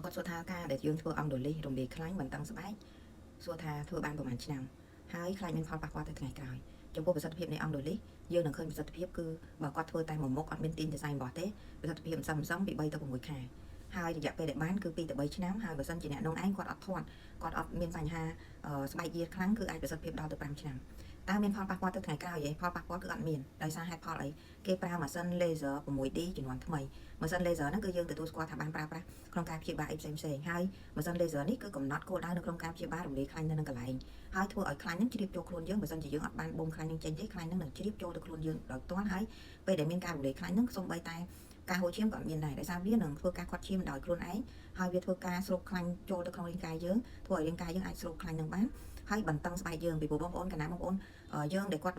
គាត់សួរថាការដែលយើងធ្វើ EndoLIF រំលាយខ្លាញ់បន្តឹងស្បែកសួរថាធ្វើបានប្រហែលឆ្នាំហើយខ្លាញ់មានផលប៉ះពាល់ទៅថ្ងៃក្រោយចំពោះប្រសិទ្ធភាពនៃ EndoLIF យើងនឹងឃើញប្រសិទ្ធភាពគឺបើគាត់ធ្វើតែមួយមុខអត់មានទាញសរសៃអំបោះទេប្រសិទ្ធភាពសំសំពី3ទៅ6ខែហើយរយៈពេលដែលបានគឺ2ទៅ3ឆ្នាំហើយបើសិនជាអ្នកនងឯងគាត់អត់ធាត់គាត់អត់មានបញ្ហាស្បែកយារខ្លាំងគឺអាចប្រសិទ្ធភាពដល់ទៅ5ឆ្នាំតើមានផលប៉ះពាល់ទៅថ្ងៃក្រោយទេផលប៉ះពាល់គឺអត់មានដោយសារហេតុផលអីគេប្រើម៉ាស៊ីន laser 6D ជំនាន់ថ្មីម៉ាស៊ីន laser ហ្នឹងគឺយើងទទួលស្គាល់ថាបានប្រើប្រាស់ក្នុងការព្យាបាលអីផ្សេងផ្សេងហើយម៉ាស៊ីន laser នេះគឺកំណត់គោលដៅនៅក្នុងការព្យាបាលរំលាយខ្លាញ់នៅនឹងកន្លែងហើយធ្វើឲ្យខ្លាញ់ហ្នឹងជ្រាបចូលខ្លួនយើងបើសិនជាយើងអត់បានបូមខ្លាញ់ហ្នឹងចេញទេខ្លាញ់ហ្នឹងនឹងជ្រាបចូលទៅខ្លួនយើងដោយផ្ទាល់ហើយពេលដែលមានការរំលាយខ្លាញ់ហ្នឹងសូម្បីតែការហូរឈាមក៏អត់មានដែរដោយសារវានឹងធ្វើការខាត់ឈាមដោយខ្លួនឯងហើយវាធ្វើការស្រូបខ្លាញ់ចូលទៅក្នុងរាងកាយយើងធ្វើឲ្យរាងកាយយើងអាចស្រូបខ្លាញ់ហ្នឹងបានហើយបន្តឹងស្បែកយើងពីព្រោះបងប្អូនកណាបងប្អូនយើងដែលគាត់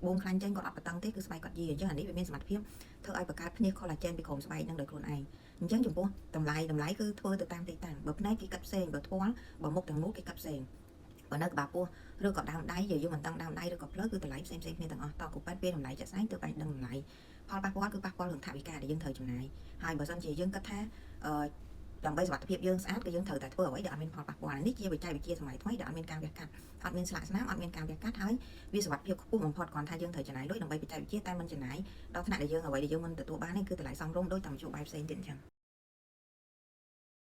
បូមខ្លាញ់ចេញគាត់អត់បន្តឹងទេគឺស្បែកគាត់យាអញ្ចឹងអានេះវាមានសមត្ថភាពធ្វើឲ្យបង្កើតភ្នាស collagen ពីក្រោមស្បែកហ្នឹងដោយខ្លួនឯងអញ្ចឹងចំពោះតម្លៃតម្លៃគឺធ្វើទៅតាមទីតាំងបើភ្នែកគេគិតផ្សេងបើថ្ពាល់បើមុខទាំងមូលគេគិតផ្សេងបើនៅក្បាលពោះឬក៏ដើមដៃយើងមិនតឹងដើមដៃឬក៏ភ្លើគឺតម្លៃផ្សេងផ្សេងគ្នាទាំងអស់តគូប៉ែតពេលតម្លៃចាក់ស្ដែងទើបអាចដឹងតម្លៃផលប៉ះពាល់គឺប៉ះពាល់រឿងថវិកាដែលយើងត្រូវចំណាយហើយបើសិនជាយើងគិតថាអឺដើម្បីសុវត្ថិភាពយើងស្អាតគឺយើងត្រូវតែធ្វើអ្វីដែលអត់មានផលប៉ះពាល់នេះជាបច្ចេកវិទ្យាសម័យថ្មីដែលអត់មានការវះកាត់អត់មានស្លាកស្នាមអត់មានការវះកាត់ហើយវាសុវត្ថិភាពខ្ពស់បំផុតគ្រាន់ថាយើងត្រូវចំណាយលុយដើម្បីបច្ចេកវិទ្យាតែមិនចំណាយដល់ថ្នាក់ដែលយើងអ្វីដែលយើងមិនទទួលបាននេះគឺតម្លៃសមរម្យដោយតាមមធ្យោបាយផ្សេងទៀតអញ្ចឹង។